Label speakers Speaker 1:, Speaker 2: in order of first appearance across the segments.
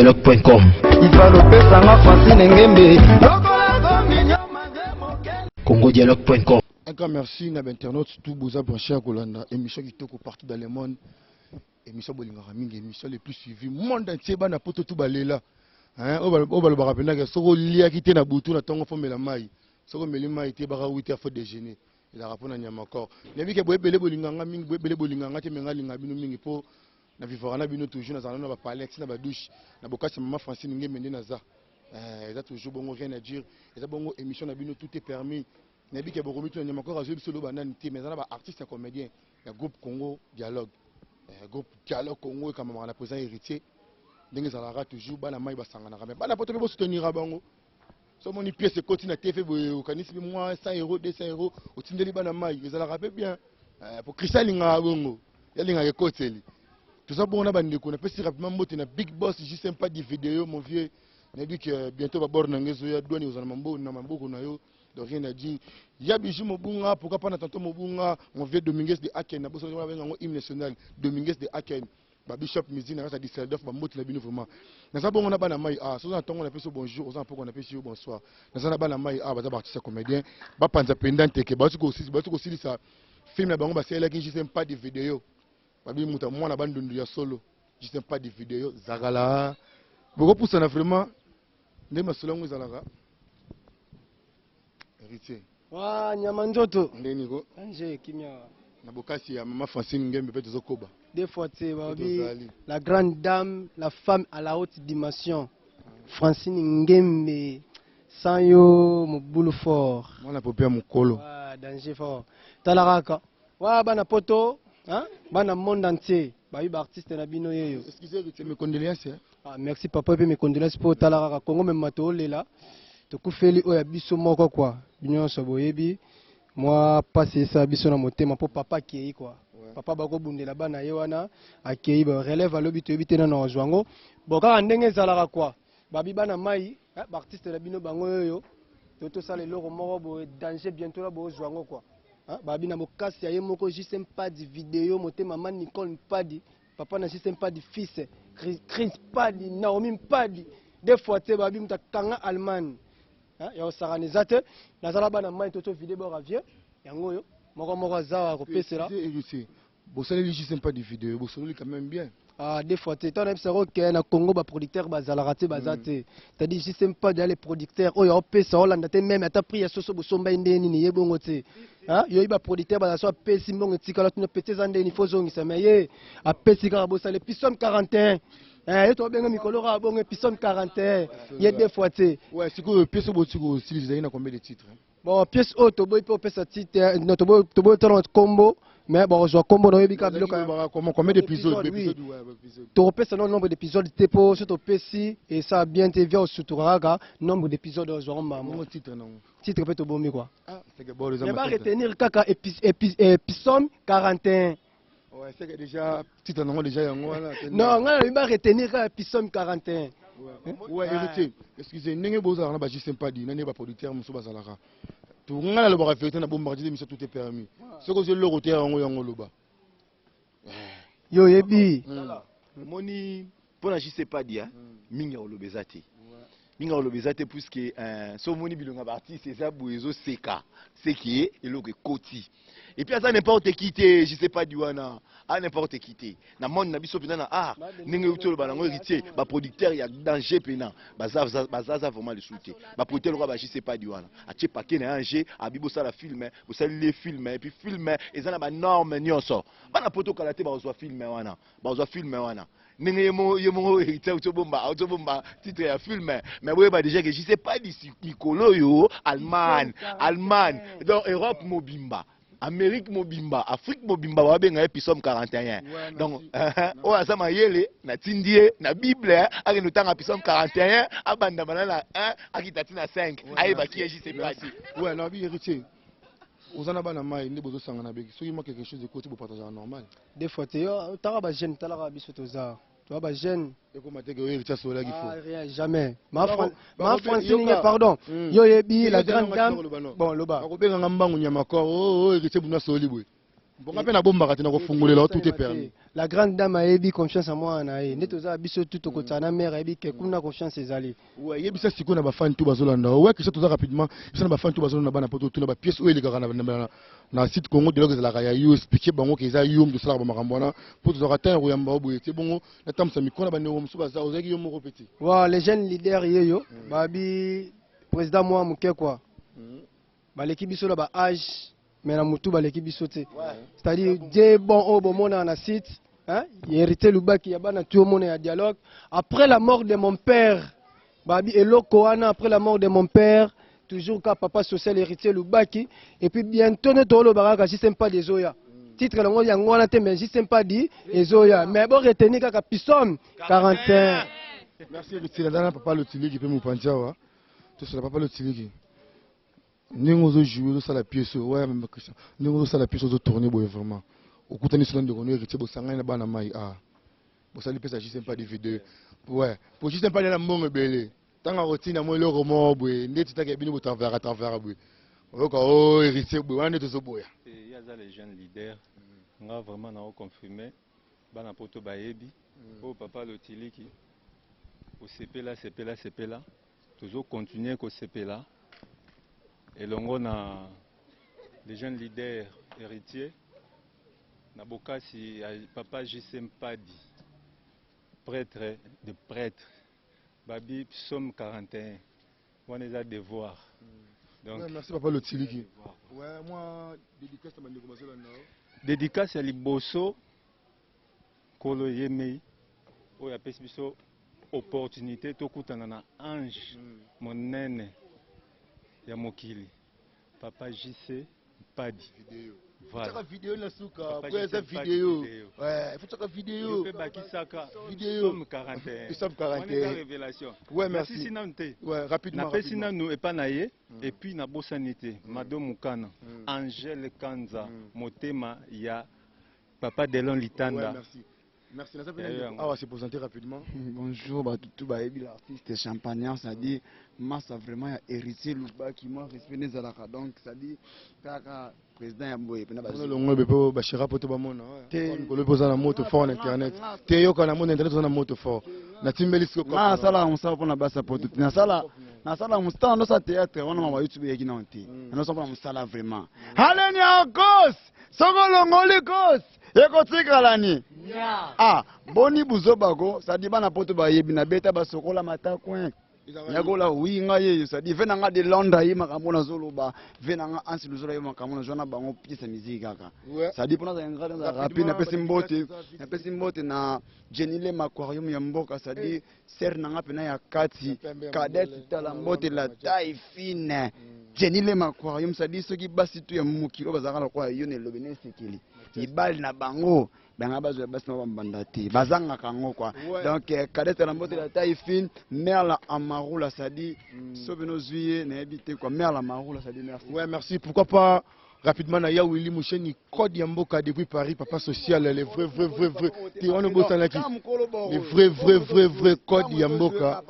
Speaker 1: congodialogue.com. congodialogue.com.
Speaker 2: Un grand merci na internautes tout boza branché ya kolanda émission kitoko partout dans le monde. Émission bolingaka mingi, émission les plus suivies monde entier, bana poto tout balela. Hein, oyo balobaka mpenza ke soki oliaki te na butu, na ntongo fomela mai, soki omeli mai te, baka 8 heures faut déjeuner. Ezalaka mpona nyama corps. Nayebi ke boyebele bolinganga mingi, boyebele bolinganga te, me nga alinga bino mingi mpo na vivaka na bino toujours. Nazala na bapalex na badouche na bokasi. Mama Francine Ngembe nde naza. Eza toujours bongo, rien à dire. Eza bongo émission na bino, tout est permis. Nayebi ke bokomi tuna nyama corps azoyebi biso loba nani te, mais eza na baartiste ya comédien ya groupe Congo Dialogue. Groupe Dialogue Congo ekamamaka na président Héritier. Ndenge ezalaka toujours, bana mai basanganaka, mais bana poto mpe bosoutenira bango. So omoni pièce ekoti na TV boye, okanisi mpe mwa 100 euro, 200 euro, otindeli bana mai, ezalaka mpe bien. Po Christian alingaka bongo, yalingaka ekoteli. Toza bongo na bandeko. Napesi rapidement mbote na big boss JC Mpadi Video, mon vieux. Nayebi ke bientôt babord na ngai ezoya, douane ozala na maboko na yo. Donc rien à dire. Ya Bijou Mobunga, pourquoi pas na tonton Mobunga, mon vieux Dominguez de Aken, na boso babenga yango hymne national, Dominguez de Aken, ba Bishop Musique na kati ya Düsseldorf, bambote na bino vraiment. Naza bongo na bana mai. Ah, soza na ntongo napesi yo bonjour, oza na poko napesi yo bonsoir. Naza na bana mai, ah, baza baartiste ya comédien, bapanza mpenza nteke, bauti kosilisa film na bango basalelaki JC Mpadi Video. Babi moto mwana bandundu ya solo, JC Mpadi Video zakala bokopusana vraiment. Nde masolo yango ezalaka, Héritier.
Speaker 3: Wa nyama nzoto.
Speaker 2: Nde niko.
Speaker 3: Anje kimia.
Speaker 2: Na bokasi ya mama Francine Ngembe mpe tozokoba.
Speaker 3: Deux fois te babi.
Speaker 2: Tozali.
Speaker 3: La grande dame, la femme à la haute dimension, Francine Ngembe, sans yo mobulu fort.
Speaker 2: Mwana pope ya mokolo.
Speaker 3: Wa danger fort. Tala kaka wa bana poto, hein? Bana monde entier bayi baartiste na bino yeyo.
Speaker 2: Excusez Héritier, mes condoléances, hein.
Speaker 3: Ah, merci papa, mpe mes condoléances mpo tala kaka Kongo mema toolela, tokufeli oyo ya biso moko kwa. Bino nyonso boyebi mwa mpasi esala biso na motema mpo papa akei kwa. Papa bakobundela bana ye wana akei, ba relève alobi toyebi te nano azwa yango. Bon, kaka ndenge ezalaka kwa, babi bana mai, eh, baartiste na bino bango oyo to tosala eloko moko boye danger, bientôt na bozwa yango kwa. Ah, babi na bokasi ya ye moko JC Mpadi Video, motema ma Nicole Mpadi, papa na JC Mpadi fils, Chris Mpadi, Naomi Mpadi, deux fois te babi moto akanga Allemagne. Ah, ya kosakana eza te. Nazala bana mai to tovide bord avion yango oyo moko moko aza wa kopesela.
Speaker 2: Excusez Héritier, bosaleli JC Mpadi Video, bosololi quand même bien.
Speaker 3: Ah, deux fois te. Ntango nayebisaka oke na Congo baproducteur bazalaka te, baza te. C'est-à-dire JC Mpadi ale producteur oyo aopesa olanda te, même ata prix ya soso bosomba ye ndenge nini, ye bongo te. Ah, yoyi baproducteur baza so apesi mbongo etikala tuna peti eza ndenge nini, fo ozongisa, mais ye apesi kaka bosala psaume 41. Eh, ye tobenga mikolo kaka bongo psaume 41 ye, deux fois te.
Speaker 2: Ouais, sikoyo pièce oyo boti kosilisa ezali na combien de titres?
Speaker 3: Bon, pièce oyo toboyi mpe opesa titre, non, toboyi tala nkombo, mais bakozwa nkombo na oyebi kaka biloko
Speaker 2: Comment, combien d'épisodes?
Speaker 3: Épisode, oui.
Speaker 2: Épisode, ouais, épisode.
Speaker 3: Tokopesa no nombre d'épisode te mpo so topesi esala bien te, via osutuka kaka nombre d'épisode ozwango mbamo.
Speaker 2: Bongo titre nango?
Speaker 3: Titre mpe tobombi quoi.
Speaker 2: Ah, c'est que bon, eza
Speaker 3: mais
Speaker 2: matata.
Speaker 3: Baretenir kaka psaume 41.
Speaker 2: Ouais, c'est que déjà titre nango déjà yango wana.
Speaker 3: Non, ngai nalobi baretenir kaka psaume 41.
Speaker 2: Ouais, Héritier, excusez, ndenge bozalaka na ba JC Mpadi na ndenge baproducteur mosusu bazalaka to, ngai nalobaka vérité na bombaka te. Émission tout est permis, soki ozwi eloko te, yango yango oloba.
Speaker 3: Yo oyebi.
Speaker 4: Omoni, mpo na JC Padi, mingi ya koloba eza te, mingi ya koloba eza te, puisque so omoni bilongo ya baartiste eza boye ezoseka, seki eloko ekoti. Et puis aza n'importe qui te, JC Padi wana a n'importe qui te na monde na biso mpenza na art. Ndenge euti oloba nango Héritier, baproducteur ya danger mpena bazaza vraiment lisusu te. Baproducteur lokola ba JC Padi wana atie pake na ye ange abi bosala film, bosaleli ye film, et puis film eza na banorme nyonso. Bana poto kala te bakozwa film wana, bazwa film wana. Ndenge ye moko Héritier auti obomba titre ya film, mais boyeba déjà que JC Padi mikolo oyo Allemagne, Allemagne, donc Europe mobimba, Amérique mobimba, Afrique mobimba babenga ye psaume 41. Donc oyo aza mayele, natindi ye na Bible, akende otanga psaume 41, abanda bana na 1 akita ti na 5, ayebaki ye JC Padi.
Speaker 2: Ouais, nabi Héritier, oza na bana mai nde bozosangana beki, soki mwa quelque chose ekoti, bopartageaka normal.
Speaker 3: Deux fois te. Yo taka bajeune, talaka biso toza toza bajeune.
Speaker 2: Ekoma teke oyo Héritier asololaki fo.
Speaker 3: Ah, rien, jamais. Ma Francine, pardon. Yo yebi la grande dame. Bon, loba.
Speaker 2: Bakobenganga mbangu nyama kor. Oh, Héritier buna asololi boye. Mbonga mpe nabombaka te, nakofungolela tout est permis.
Speaker 3: La grande dame ayebi confiance ya mwana na ye. Nde toza biso tu tokotana na mère, ayebi ke kuna confiance ezali.
Speaker 2: Ouais, yebisa sikoyo na bafani tu bazolanda. Ouais, question, toza rapidement. Yebisa na bafani tu bazolanda, bana poto, tuna bapièce oyo elekaka na site Congo Dialogue ezalaka ya yo. Explique bango ke eza yo moto osalaka bamakambo wana, mpo tozalaka temps ya koyamba yo boye te. Bongo natambwisa mikro na bandeko mosusu baza. Ozalaki yo moko mpe te?
Speaker 3: Wa les jeunes leaders yeyo, babi président mwa moke quoi. Baleki biso na ba âge, mais na mutu baleki biso te. C'est-à-dire Dieu bon, oyo bomona na site, hein, Héritier Lubaki ya bana tu omona ya dialogue. Après la mort de mon père, babi eloko wana, après la mort de mon père, toujours ka papa social Héritier Lubaki. Et puis bientôt ne tolobaka kaka juste pas des oya. Titre yango yango wana te, mais juste pas dit ezoya. Mais bon, retenir kaka Psaume 41.
Speaker 2: Merci Héritier. Naza na papa Lotiliki mpe mopanzi awa. Tosala papa Lotiliki, ndenge ozojoue, ozosala pièce oyo. Ouais, même Christian, ndenge ozosala pièce, ozotourne boye, vraiment okutani so na ndeko no Héritier, bosangani na bana mai a bosali mpesa juste pas de vidéo. Ouais, po juste pas na mbongo ebele, ntango akotinda mo eloko moko boye, nde titaka bino botravera travera boye, oyoka o Héritier boye wana nde tozoboya.
Speaker 5: Ye aza le jeune leader. Nga vraiment nao confirme, bana poto bayebi oyo papa Lotiliki. Osepela, sepela, sepela, tozocontinue kosepela elongo na le jeune leader Héritier, na bokasi ya papa JC Mpadi, prêtre de prêtre. Babi psaume 41 wana eza devoir, donc.
Speaker 2: Ouais, merci papa Lotiliki. Ouais, moi dédicace na bandeko bazolanda.
Speaker 5: Dédicace ya liboso, Nkolo yemei oyo apesi biso opportunité tokutana na ange monene ya mokili, papa JC Mpadi.
Speaker 2: Vidéo.
Speaker 5: Voilà.
Speaker 2: Tiaka vidéo na suka.
Speaker 5: Papa
Speaker 2: po eza
Speaker 5: JC Mpadi.
Speaker 2: Vidéo.
Speaker 5: Vidéo.
Speaker 2: Ouais, faut tiaka vidéo.
Speaker 5: Yo mpe bakisaka.
Speaker 2: Vidéo.
Speaker 5: Psaume 41.
Speaker 2: Psaume 41.
Speaker 5: Wana eza révélation.
Speaker 2: Ouais, merci.
Speaker 5: Nasisi nanu te.
Speaker 2: Ouais, rapidement.
Speaker 5: Napesi
Speaker 2: rapidement.
Speaker 5: nanu epa na ye, et puis nabosani te Mado Mukana, Angele Kanza, motema ya papa Delon
Speaker 2: Ouais,
Speaker 5: Litanda.
Speaker 2: merci. Merci. Naza
Speaker 5: Ya
Speaker 2: pena
Speaker 5: yo
Speaker 2: ndeko
Speaker 5: yango.
Speaker 2: awa se présenter rapidement.
Speaker 6: Bonjour, bah, tout bayebi l'artiste champagnard, c'est-à-dire massa vraiment ya Héritier Lubaki, moi respect nezalaka, donc c'est-à-dire kaka président ya boye pena.
Speaker 2: Mona longo be po bashira poto bamona.
Speaker 6: Te.
Speaker 2: Mikolo mpe oza na moto fort na internet. Te, yoka, na mona internet oza na moto fort. Natimbeli siko.
Speaker 6: Nga nasala mosala mpona basa poto te, nasala mosala, nosala théâtre wana, mama YouTube eyaki nano te. Nanosala mpona mosala vraiment. Aleni ya kos, soki olongoli kos, ekotikala ni ah boni buzobako. C'est-à-dire bana poto bayebi nabeta basokola matakwe yakola wi ngai yeyo. C'est-à-dire ve nanga de Londres aye makambo nazoloba, ve nanga Ansi Luzola ye makambo nazwa na bango pièce ya musique kaka. C'est-à-dire mpona nazala nazala rapide, napesi mbote, napesi mbote na Jenilem Aquarium ya mboka, c'est-à-dire sere nanga mpena ya kati, cadette tala mbote la taille fine, Jenilem Aquarium. C'est-à-dire soki basi tu ya mokili oyo bazalaka lokola yo na elobi na esekeli mibali na bango, banga bazwa basi na bambanda te, bazangaka yango quoi. Donc cadette na mbote la taille fine, mère la Amarula, c'est-à-dire so bino ozwi ye nayebi te quoi, mère la Amarula, c'est-à-dire merci.
Speaker 2: Ouais, merci. Pourquoi pas rapidement na ya Willy Moucheni, code ya mboka depuis Paris, papa social, les vrais vrais vrais vrais. Te wana bosanaki. Les vrais vrais vrais vrais code ya mboka.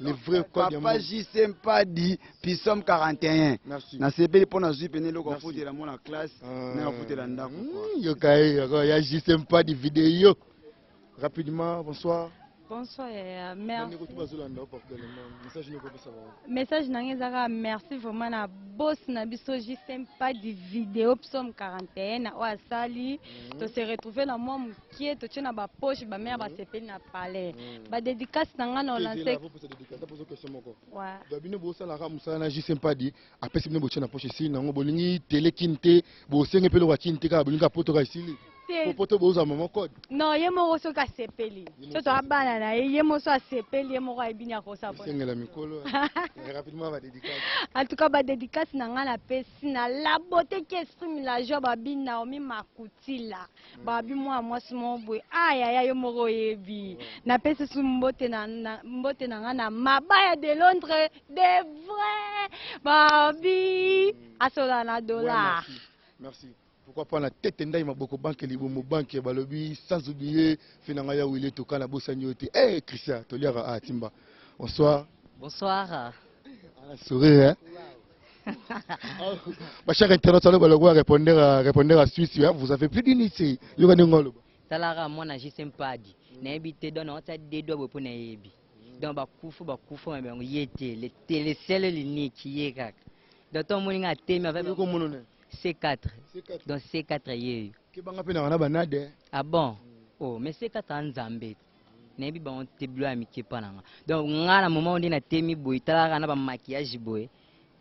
Speaker 2: Les vrais code ya
Speaker 6: Papa
Speaker 2: mboka.
Speaker 6: JC Mpadi, Psaume 41.
Speaker 2: Merci.
Speaker 6: Nasepeli mpo nazwi pene eloko
Speaker 2: Merci.
Speaker 6: afutela mwana classe na afutela ndako quoi.
Speaker 2: Yoka ye, yoka ya JC Mpadi vidéo. Rapidement, bonsoir.
Speaker 7: Bonsoir, yaya. Merci.
Speaker 2: Bandeko tu bazolanda partout dans le monde. Message nini okopesa bango?
Speaker 7: Message na ngai ezaka merci vraiment na boss na biso JC Mpadi, vidéo psaume 41 na oyo asali. Tose retrouve na mwa mokie, totie na bapoche, bamare basepeli na palais. Badédicace na ngai na olance.
Speaker 2: Opesa dédicace, poso question moko.
Speaker 7: Ouais.
Speaker 2: Donc bino bosalaka mosala na JC Mpadi, apesi bino, botie na poche, esili nango. Bolingi tele kini te, bosenge mpe eloko ya kini te, kaka bolingi poto kaka, esili.
Speaker 7: Te.
Speaker 2: Po poto bozwa mama code.
Speaker 7: Non, ye moko soki asepeli, so toa bana na ye, ye moko so asepeli, ye moko ayebi nini akosala mpona.
Speaker 2: Esengela mikolo. Rapidement, badédicace.
Speaker 7: En tout cas, badédicace na ngai, napesi na la beauté qui exprime la joie, babi Naomi Makutila, babi mwana mwasi moko boye ayaya, yo moko oyebi. Napesi su mbote na mbote na ngai na Mabaya de Londres, de vrai, babi asola na
Speaker 2: Ouais,
Speaker 7: dollar.
Speaker 2: merci. Merci. Pourquoi pas na tete ndai maboko banque libomo banque balobi, sans oublier fe na ngai ya Willy Toka na bosani yo te. Eh Christian toliaka, ah timba. Bonsoir.
Speaker 8: Bonsoir.
Speaker 2: Ah, sourire hein. Ba chers internautes, alors balogo répondre à répondre à Suisse, hein, vous avez plus d'unité. Yoka ndenge oloba.
Speaker 8: Talaka mwana JC Mpadi nayebi te donc naotia de doigts boye mpo nayebi donc bakufa bakufa me bango ye te le te le seul l'unique ye kaka donc to omoni nga atemi avec
Speaker 2: Yoka omono ne.
Speaker 8: C4
Speaker 2: C4.
Speaker 8: Donc C4 yeyo.
Speaker 2: Kebanga mpe naka na banade.
Speaker 8: Ah bon? Oh, mais C4 a nzambe nayebi bango te bilo ya mike mpa na nga donc nga na moment nde natemi boye talaka na bamaquillage boye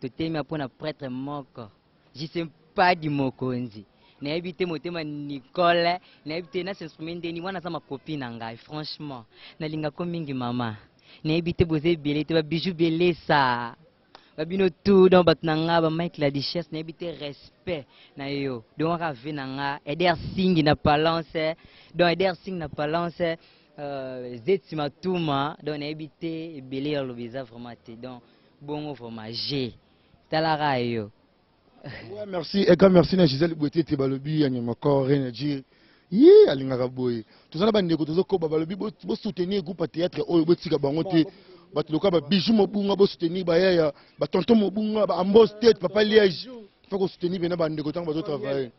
Speaker 8: totemi mpo na prêtre moko JC Mpadi mokonzi nayebi te motema Nicole nayebi te na s'exprimer ndeni wana aza makopi na ngai franchement nalingako mingi mama nayebi te boza ebele te babiju belesa babino tout donc bato na nga ba Mike la duchesse nayebi te respect na yo donc kaka ve na nga Eder Singi na Palance donc Eder Singi na Palance Zeti Matuma donc nayebi te ebele ya lobi eza vraiment te donc bongo vraiment G talaka yo.
Speaker 2: Ouais, merci. Et grand merci na Gisèle Bouetete balobi ya Nyamakor Energy. Ye alingaka boye. Tozana ba ndeko tozo koba balobi bo, bo soutenir groupe ya théâtre oyo botika bango te. Bato lokola ba bijou mobunga bo soutenir ba yaya, ba tonton mobunga, ba Ambos tête, papa Liège. Faut ko soutenir bena ba ndeko tango bazo travailler.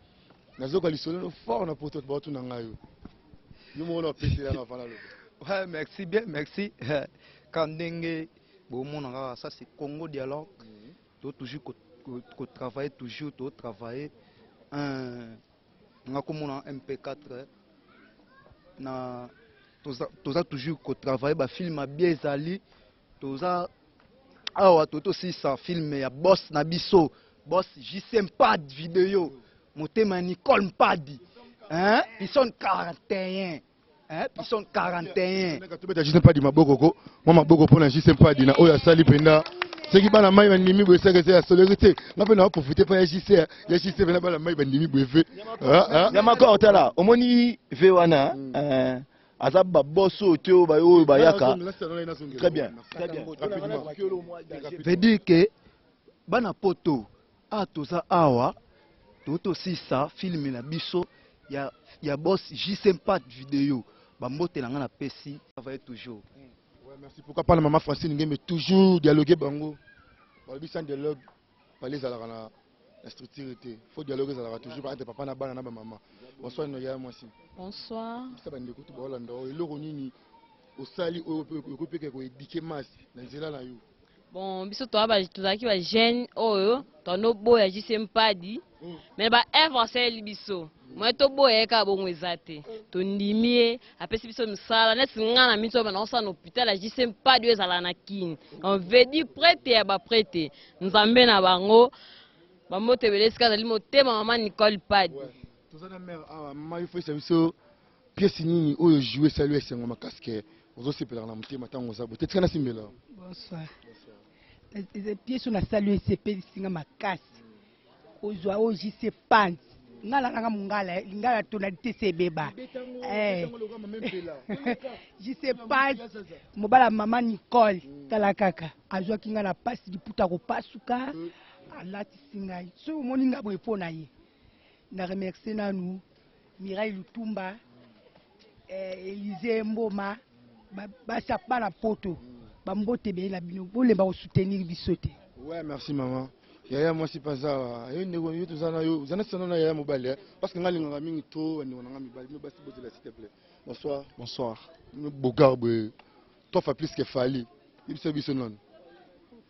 Speaker 2: Nazoka lisolo no fort na poto ba tuna ngai yo. Yo moko na pesela na vala loba.
Speaker 9: Ouais, merci bien, merci. Quand ndenge bomona kaka ça c'est Congo dialogue. To toujours ko, ko, ko travailler toujours to travailler un nga komona MP4 na toza, toza toujours ko travailler ba film ya bien ezali toza awa to tosisa film ya boss na biso boss JC Mpad video motema ya Nicole Mpadi hein Pison 41 hein Pison 41
Speaker 2: Tobeta JC Mpadi maboko ko mwa maboko mpona JC Mpadi na oyo asali mpenza soki bana mai bandimi boye seke eza ya solo te nga mpe na profite mpa ya JC ya JC mpe na bana mai bandimi boye ve
Speaker 4: Nyamako otala omoni ve wana aza ba boss oyo te oyo oyo bayaka. Très bien, très bien.
Speaker 9: Veut dire que bana poto a toza awa to tosisa film na biso ya, ya boss JC Mpad video bambote na nga na pesi travailler toujours.
Speaker 2: Ouais, merci. Pourquoi pas la maman Francine Ngembe toujours dialoguer bango. Balobi sans dialogue palais ezalaka na na structure te. Faut dialogue ezalaka toujours entre papa na bana na ba maman. Bonsoir no ya mwasi.
Speaker 10: Bonsoir.
Speaker 2: Bisa bandeko to baolanda oyo eloko nini osali oyo okoki mpe koéduquer masse na nzela na yo.
Speaker 10: Bon, biso toa ba tozalaki ba jeune oyo tondo boya JC Mpadi. Mais ba œuvre asaleli biso. Moi toboya ye kaka bongo eza te. Tondimi ye, apesi biso misala neti nga na miso bana osala na hôpital ya JC Mpadi oyo ezalaka na Kin. On veut dire prêtre ya ba prêtre. Nzambe na bango bambote ebele esika azali motema mama Nicole Padi.
Speaker 2: Toza na mère awa, mama yo foyisa biso pièce nini oyo jouer sali esengo makasi ke ozosepelaka na motema ntango oza boye. Tetika na simbela.
Speaker 11: Bonsoir. Pièce oyo nasali oyo esepelisi nga makasi. Kozwa oyo JC Pants. Nga nalanga mongala, lingala tonalité se ebeba. JC Pants, mobala mama Nicole, tala kaka. Azwaki nga na pasi liputa kopasuka, alatisi ngai. Soki omoni nga boye mpo na ye. Na remercier nanu Mireille Lutumba, Elysée Mboma, basa bana poto, ba mbote ebele na bino, bolemba ko soutenir biso te.
Speaker 2: Ouais, merci maman. Yaya mwasi paza, yo ndeko yo toza na yo, oza na sano na yaya mobali, hein? Parce que nga lingaka mingi trop ndeko na nga mibali, bino basi bozela s'il te plaît. Bonsoir.
Speaker 12: Bonsoir.
Speaker 2: Bino bogar boye. Trois fois plus que Fally. Biso biso non.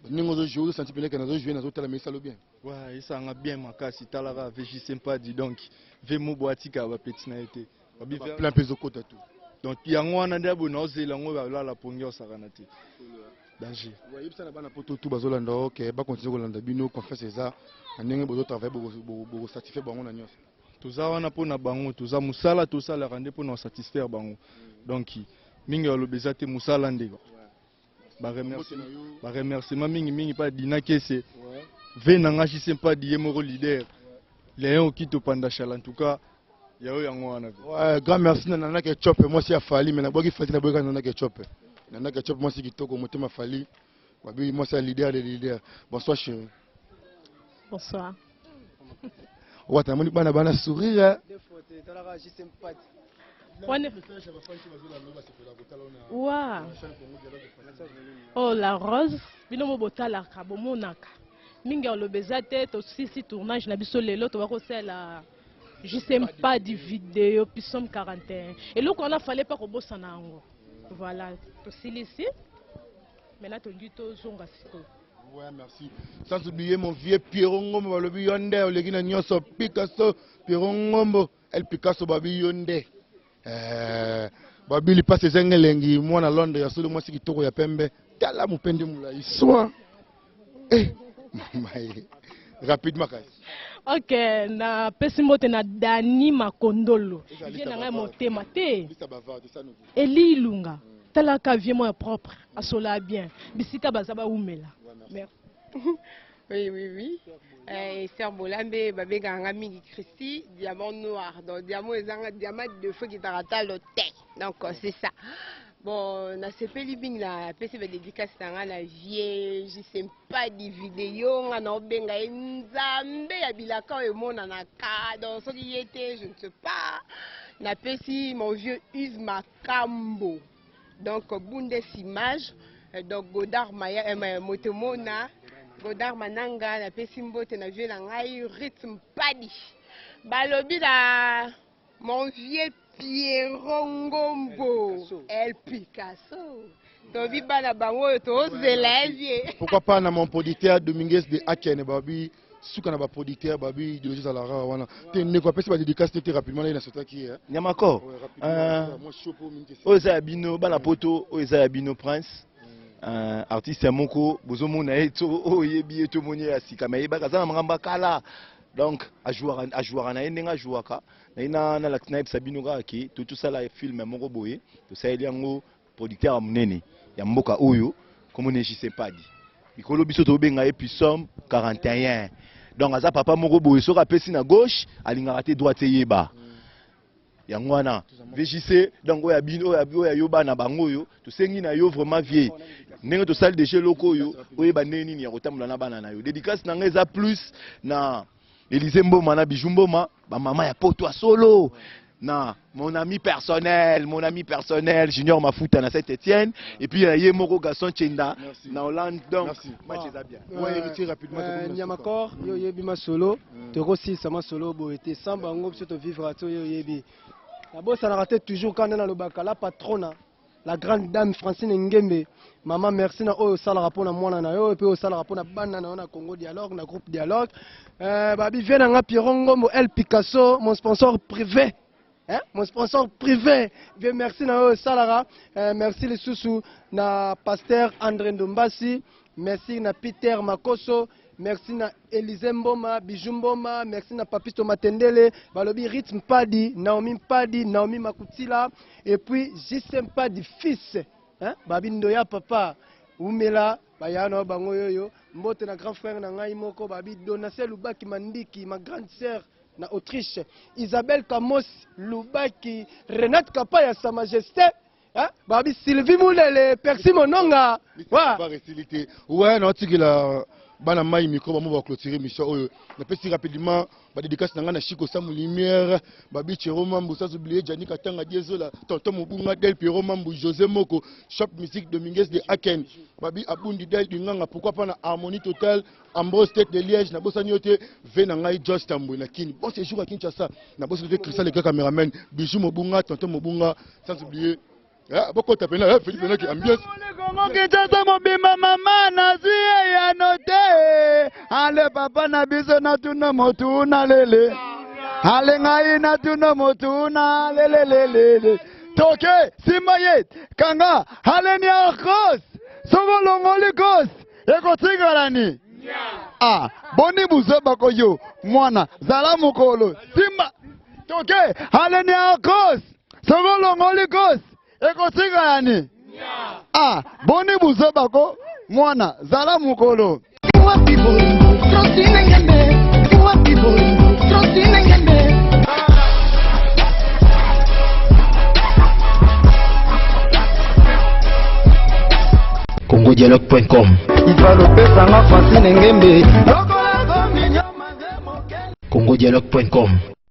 Speaker 2: Ndenge ozo jouer, ozo sentir pene que nazo jouer, nazo tala mais salo bien.
Speaker 12: Ouais, esanga bien makasi talaka VJC Mpadi donc V Mobo atika ba petit na ye te. Babi
Speaker 2: Ba plein pezo kota tout.
Speaker 12: Donc yango wana nde boye naozela yango balala pongi osakana te. Danger.
Speaker 2: Ouais, yebisa na bana poto tout bazolanda ok, ba continuer kolanda bino confiance eza na ndenge bozo travailler boko satisfaire bango na nyonso.
Speaker 12: Toza wana pona bango, toza musala tosalaka nde pona satisfaire bango. Donc mingi baloba eza te musala nde. Ba remerciement mingi mingi pa Dina Kese. V na nga JC Mpadi ye moko leader. Léon Okito Pandachala en tout cas yayo yango wana.
Speaker 2: Ouais, grand merci na Nana Ketchup, moi si a Fally mais na boki Fally na boki Nana Ketchup. Nana Ketchup moi si kitoko motema Fally. Babi moi c'est leader des leaders. Bonsoir chérie.
Speaker 10: Bonsoir.
Speaker 2: Wata moni bana bana sourire.
Speaker 10: Wa. Oh la rose, bino mo botalaka, bomonaka.
Speaker 13: Mingi ya koloba eza te, tosilisi tournage na biso lelo, toba kosala JC Mpadi video Psaume 41. Eloko wana fallait pas kobosana yango. Voilà, tosilisi. Maintenant tolingi tozonga sikoyo.
Speaker 2: Ouais, merci. Sans oublier mon vieux Pierrot Ngombo, balobi yo nde oleki na nyonso Picasso, Pierrot Ngombo, El Picasso babi yo nde. Eh, babi lipasi ezanga elengi mwana Londres ya solo mwasi kitoko ya pembe. Tala mopende molai soin. Eh, mama ye. Rapidement kasi.
Speaker 13: Ok, napesi mbote na Dani Makondolo. Vie na ngai motema te. Eli Ilunga. Tala ka vie moya propre, asola bien. Bisika baza ba wumela. Merci.
Speaker 14: Oui, oui, oui. Eh, Sœur Bolambe, babengaka nga mingi Christy, diamant noir. Donc, diamant ezanga diamant de feu qui tarata le thé. Donc, euh, c'est ça. Bon, nasepeli mingi na pesi ba dédicace na nga na vie, je sais pas di vidéo nga na obenga ye Nzambe ya bilaka oyo emonanaka. Donc, soki ye te, je ne sais pas. Napesi mon vieux Yves Makambo. Donc Bundes Image, donc Godard Maya, eh, Motomona, Godard Mananga, napesi mbote na vieux na ngai Rythme Padi. Balobi na mon vieux Pierrot Ngombo, El Picasso. Tobi bana bango oyo tozela ye vieux.
Speaker 2: Pourquoi pas na mon producteur Dominguez de Akene babi suka na ba producteur babi idéologie ezalaka kaka wana te ndeko apesi ba dédicace te te rapidement naye na sotaki ye
Speaker 4: Nyamakor, oyo eza ya bino bana poto, oyo eza ya bino prince artiste ya moko bozomona ye to oyo oyebi ye to omoni ye ya sika me ayebaka aza na makambo ya kala donc ajouaka na ye ndenge ajouaka naye nayebisa bino kaka ke to tosala film moko boye tosaleli yango producteur ya monene ya mboka oyo kombo na ye JC Mpadi mikolo biso tobenga ye Psaume 41 donc aza papa moko boye soki apesi na gauche alingaka te droite eyeba yango wana VJC donc oyo ya bino oyo ya yo bana bango oyo tosengi na yo vraiment vie ndenge tosali deja eloko oyo oyeba ndenge nini ya kotambola na bana na yo dédicace na ngai eza plus na Elise Mboma na Bijou Mboma ba mama ya poto ya solo na mon ami personnel mon ami personnel Junior Mafuta na Saint-Étienne et puis na ye moko Gaston Chenda na Hollande donc match eza bien.
Speaker 2: Ouais, héritier rapidement.
Speaker 3: Nyamakor, yo oyebi masolo, tokosilisa masolo boye te sans bango biso tovivre te oyo oyebi. Nabosanaka te toujours quand nde nalobaka la patrona la grande dame Francine Ngembe, maman merci na oyo osalaka mpo na mwana na yo mpe osalaka mpo na bana na yo na Congo Dialogue na groupe Dialogue. Babi vie na nga Pierrot Ngombo El Picasso, mon sponsor privé. Hein? Mon sponsor privé, bien merci na oyo osalaka. Merci lisusu na pasteur André Ndombasi, merci na Peter Makoso, merci na Elise Mboma, Bijou Mboma, merci na Papito Matendele, balobi Rythme Mpadi, Naomi Mpadi, Naomi Makutila, et puis JC Mpadi fils, hein? Babi Ndoya papa, Umela, baya na bango yoyo, mbote na grand frère na ngai moko, babi Donatien Lubaki Mandiki, ma grande sœur na Autriche, Isabelle Kamos Lubaki, Renate Kapaya sa majesté, hein? Babi Sylvie Moulele, Percy Mononga.
Speaker 2: Wa. Ouais, na otikela bana mai micro bango ba clôturer mission oyo. Napesi rapidement ba dédicace na nga na Chico Samu Lumière, Babi Chero Mambu, sans oublier Gianni Katanga Diezola, Tonton Mobunga Del Piero Mambu, José Moko, Shop Musique Dominguez de Aken, Babi Abundi Del Dinganga, pourquoi pas na Harmonie Totale, Ambrose Tête de Liège, na bosani yo te, ve na ngai Josh Tambwe na Kin. Bon séjour à Kinshasa, na bosani te Christian le cameraman, Bijou Mobunga, Tonton Mobunga, sans oublier Ah, bokota pena, eh, Philippe pena ki ambiance.
Speaker 6: Kongo Kinshasa mobimba mama nazwi eyano te ale papa na biso natuna motuna lele ale ngai natuna motuna lelelelele toke simba ye kanga ale niarkos soki olongoli kos ekotikala ni ah boni buzoba ko yo mwana zala mokolo simba toke ale niarkos soki olongoli kos ekotikala ni ah boni buzoba ko mwana zala mokolo. Wapi bolingo Francine Ngembe,
Speaker 1: wapi bolingo Francine Ngembe. CongoDialogue.com
Speaker 6: Ivalopesanga Francine Ngembe
Speaker 1: CongoDialogue.com.